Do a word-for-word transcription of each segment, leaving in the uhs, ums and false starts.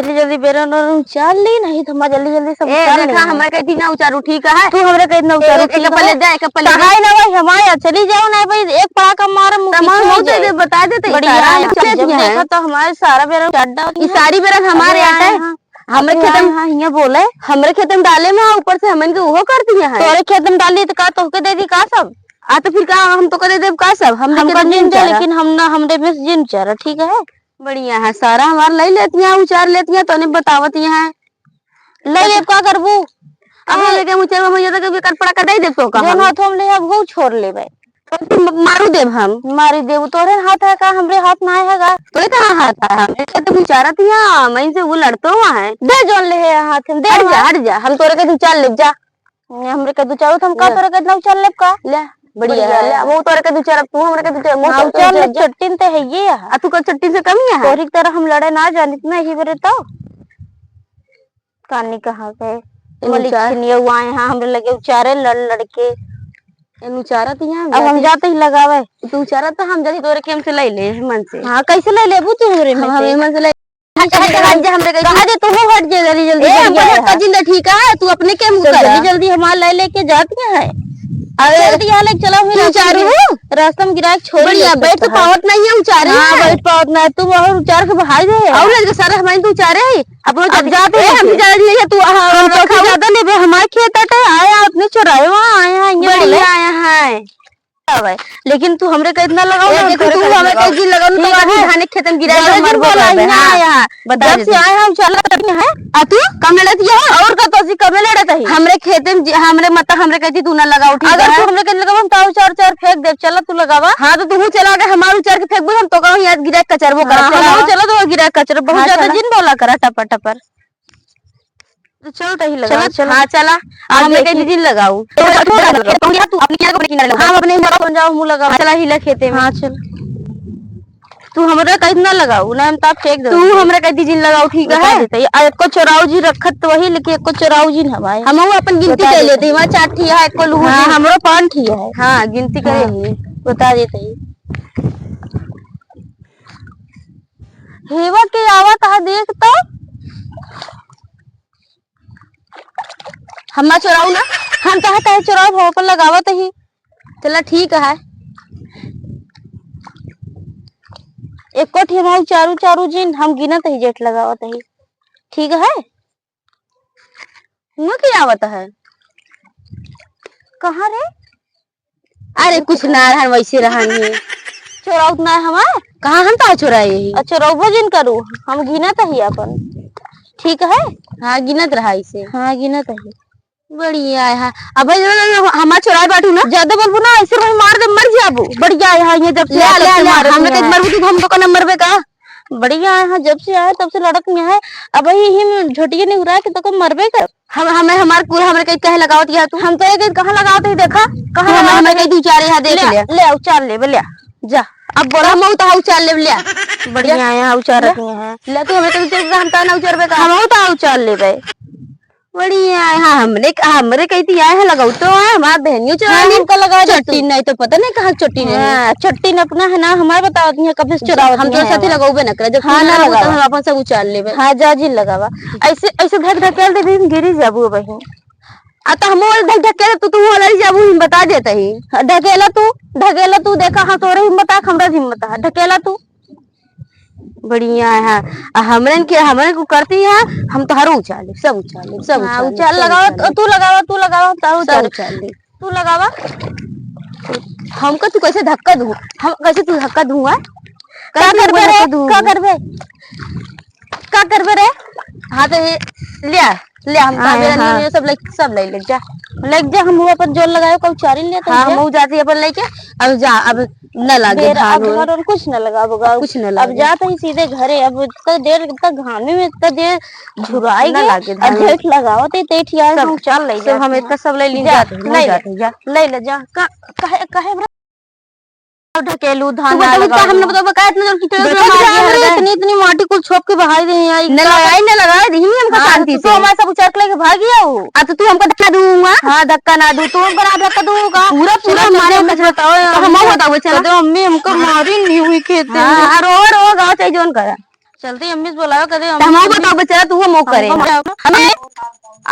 जल्दी जल्दी बेरन और उचार ली, नहीं तो हमार जल्दी जल्दी सब ए, उचार देखा, लेना। हमरा के दिन ना उचारू, ठीक है? तू हमरा के दिन ना उचारू, एक, एक ठीक पल्ले है? जा, एक पल्ले जा। कहाई ना भाई, हमारे चली जाओ ना भाई, एक पड़ाका मार, मुँह तो पीछे हम हो दे जाए। दे, बता देते, बढ़िया सारा है, हम जब चले दिए हैं। देखा तो हमारे सारा बेरन उचार डाल ई दिया। सारी बेरन हमारे अरे आटा है। हाँ, हाँ। हमरे अरे खेते में, हाँ, हाँ, हियाँ बोले। हमरे खेते में डाले में, हाँ, ऊपर से हमन के उहो कर दिए हैं। तोरे खेते में डाली तो का तोहके दे दी का सब? आ तो फिर का हम तोहके दे देब का सब? हम हमका देखे तो जिन जिन जा, चारा। लेकिन हम ना, हमरे में से जिन चारा, ठीक है? बढ़िया है, सारा हमार लई लेती हैं, उचार लेती हैं, तोने बतावत ही हैं। लई लेब का करबू? अब हम लेके उचार में ज्यादा कभी कर पड़ा कर दे देब तो का जौन हम? हाथ हम ले अब वो छोड़ लेबे। तो फिर म-, मारू देब हम। मारी देबू, तोरे हाथ है का? हमरे हाथ ना है का? तोरे कहाँ हाथ है? हमरे खेते में उचारत ही हैं, मैं से वो लड़तो हुआ है। दे जौन ले है हाथ में, दे हट जा, हमार। हट जा, हम तोरे के उचार लेब जा। हमरे के उचारू तो हम का ले। तोरे के इतना उचार लेब का? ले, बढ़िया बढ़िया है, ले, है। वो तोरे के उचार, तू हमरे के उचार, वो हाँ, तोरे के उचार ले, उचार जा। चट्टिन ते है ये है। आ तू का चट्टिन से कमी है? तोरी की तरह हम लड़े ना जानित ना ही बरे तो। कानी कहाँ के? एनु मलिक उचार। छिनिया हुआ है, हाँ, हमरे लगे उचारे लड़ लड़ के। एनु उचारा तो यहाँ अब हम जाते ही लगावे। तू उचारा तो हम जाते तोरे के हमसे ले ले, मन से। हाँ, कैसे ले लेबू तू हमरे में हम, से? हम मन से ले। हट, हट, हट जा, हमरे कहीं कहा दे, तू हट जा, जल्दी, जल्दी, ए, जल्दी हमको आया धक्का है। जिंदा ठीक है, तू अपने के मुंह चल, कर। जल्दी, जल्दी हमार लाई लेके जात क्या है? अरे, चल दिया, ले, चला, तू फिर उचारू हो? रास्ता में गिरा के छोड़ बढ़िया, दे बैठ तो सकता है। पावत नहीं है, उचारे हाँ, है। बैठ पावत ना है, तू वहाँ उचार के बहाई दे। और लड़के सारे हमारे तो उचारे है। अब वो अब चल, जाते ए, हैं हम फिर। जा रही है, तू, हाँ, हम रखा तो हुआ। ज्यादा लेबे, हमारे खेत आटे आए हैं, अपने चुराए वहाँ आए हैं, ये बढ़िया बोले। आया है। आवे। लेकिन तू हमरे के इतना लगाओ ए, ना, देखो, तोरे तू के हमें लगाओ। कहीं जिन लगाओ, तो ठीक अभी है। धाने खेतन गिरा के ज्यादा मरबो जिन बोला करबे। ही ना हाँ। आया। बता जब दे से तू। आए हम चाला करनी है। आ तू? कम लड़त ही हो। और का तो सी कमे लड़त ही। हमरे खेते में जि-, हमरे मत, हमरे कहती तू ना लगाओ, ठीक अगर है? तू हमरे के लगाओ, हम ताऊ चार चार फेंक देब। चला तू लगावा। हाँ, तो तू चला, अगर हमार उचार के फेंकबू, हम तो कहूँ यार गिरा के कचरबो हाँ, करब। हम चला। चलो तो गिरा के कचरब। बहुत हाँ, ज्यादा चला। जिन बोला करा टपर टपर। तो चल तही लगा, चला, चला। हाँ, चला। आ, हाँ, हमरे देखी। कहीं दिन लगाऊ। तो चल, तू लगा। तू यहाँ, तू अपने यहाँ को लेके ना लगा। हाँ, अपने यहाँ को जाओ, मुँह लगा। चला, हिला खेते में। हाँ, चल। तू हमरा कहीं ना लगाऊ, ना हम ताप फेंक दो। तू हमरा कहीं दिन लगाऊ, ठीक बता है? देते। आ, एको चोराऊ जी रखत तो वही, लेकिन एको चोराऊ जी ना भाई। हम वो अपन गिनती बता कर देते। लेते हैं, वहाँ चार ठी है, एको लुहू हाँ, जी। हमरो पाँच ठी है। हाँ, गिनती करे हाँ। ही। बता देते ही। हेवा के आवत है, देख तो। हम ना चोराऊ ना, हम चाहे चाहे चोराऊ, हम अपन लगावत ही। चला ठीक है, एको ठे हम चारू चारू जिन हम गिनत ही जेठ लगावत ही, ठीक है। हुआ के आवत है, कहाँ रे? अरे कुछ ना रहन, वैसे रहन ही। चोराउत ना हमार? कहाँ हम तो चोराए ही? अच्छा, चोराउबो जिन करू, हम गिनत ही अपन। ठीक है? हाँ, गिनत रहा इसे। हाँ, गिनत ही। बढ़िया है। अब भाई, हमार चोराए बाटू ना? ज्यादा बोलबू ना, ऐसे वही मार दे, मर जाबू। बढ़िया है, ये जब से ले, आया, ले, तब से ले, मारत हमरे नहीं के है। मरबू तो हम तो का न मरबे का? बढ़िया है, जब से आए तब से लड़त में है। अब ही हिम झोटिये निहुरा के तो को मरबे कर। हम, हमें हमार पूरा हमरे कहीं कहे लगावत या तू? हम तो एक कहाँ लगावत ही देखा? कहाँ तू हमें, लगावत हमें है? कहीं दू चार यहाँ देख ले, ले। ले, उचार ले, ले, जा। अब बोला। हम उतार उचार ले, ले। बढ़िया ले। है, उचारत ले। नहीं है। ले, तू हमें कहीं उचार, हम तो ना उचारबे का? हम उतार उचार लेबे। बढ़िया है, हाँ, हमरे, हमरे कहीं तो आए हैं, लगाऊ तो है, हमार बहनियों चोरा हाँ, है। हमका लगा दे तू। चट्टी नहीं तो पता नहीं कहाँ चट्टी नहीं है। हाँ, चट्टी न अपना है ना, हमार बतावत नहीं है, कब से चोरावत हम नहीं तो है साथी हमार। लगाऊबे न करे, जब हाँ, तू ना ना लगावा तो लगावा। हम अपन सब उचार लेबे। हाँ, जा जी लगावा। ऐसे, ऐसे धक धकेल देबे, हम गिरी जाबू बहिन। आ तो हम वो धक धकेल, तू, तू वो लड़ी जाबू, हम बता देते ही। हाँ, ढकेला तू, ढकेला तू, देखा, हाँ, तोरे हिम्मत आ, हमरा हिम्मत आ, ढकेला तू। बढ़िया है। आ हमरन के, हमरन को करती है, हम तो हर उछाल लेब, सब उछाल लेब, सब हाँ, उछाल लेब, उछाल सब लगावा, उछाल लेब। तू लगावा, तू लगावा, तारू सब उछाल लेब। उछाल लेब। तू लगावा। हमका तू कैसे धक्का दू? हम कैसे तू धक्का दूंगा? का कैसे करबे रे? धक्का दूंगा? का करबे? का करबे रे? हाँ तो ये लिया, लिया, हम हाँ, ताबे हाँ। ये सब ले, सब ले ले जा। ले जा, हम वो अपन जोर लगाए, कोई उचारी लिया तो हाँ, जा। हम वो जाती अपन लेके, अब जा, अब न लागे बेर, धान अब होन। घर और कुछ न लगाबो गा। कुछ न अब लागे। जात ही सीधे घरे। अब इतना देर, इतना घामे में इतना देर झुराई न गए। लागे अब धान। जेठ लगावत है, तेठ यार सब, हम चल ले सब जाते हम हैं। इतना सब ले ली जा, जाते हैं, ले ले, जाते हैं, जा। ले ले जा। का, कहे, कहे बरा ढकेलू, धान तू बता, लगा बता, हमने दो। बता, बता, इतना जोर की तेज देखो, मार दिया हम है। इतनी, इतनी माटी कुल छोप के बहाई रही हैं, आई। न लगाए, न लगाए, यही हमका हाँ, शांति तो से। हमारे सब उचक लेके भाग गया हो। आ, तो तू हमका धक्का दूंगा। हाँ, धक्का ना दू, तू हमका ना धक्का दूंगा। पूरा, पूरा चलो, मारे चलो, कचरा। बताओ, तो हम मम्मी, बताओ, चलो। तो मम्मी हमको मारी नहीं हुई खेते हाँ, में। हाँ, रो, रो, गाँव चाहे जोन करा। चलते ही अम्मी से बोलावे, कदे तो हम अम्मी, बताओ बेचारा, तू हम करे। हमको बोलाओ ना। अम्मी,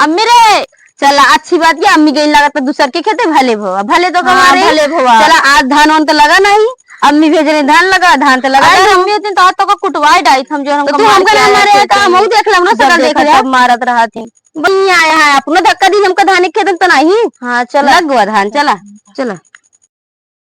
अम्मी रे। चला, अच्छी बात, ये अम्मी गई लागत तो दूसर के खेते भले भवा, भले तो हाँ, कमारे। भले भवा। चला, आज धान वान तो लगा नहीं, अम्मी भेज रही धान लगा, धान तो लगा अरे नहीं। अम्मी, उतनी तो आज तो का कुटवाई डाई थम, जो तो हमको तू मार हमका के ना आया मारे, खेते तो हम में। देख लेम ना, जब सकल देख देखा ले। तब मारत रहा थी। बढ़िया है, अपनो धक्का दी, हमका धान के खेतन तो नहीं। हाँ, चला। लग गवा धान, चला, चला।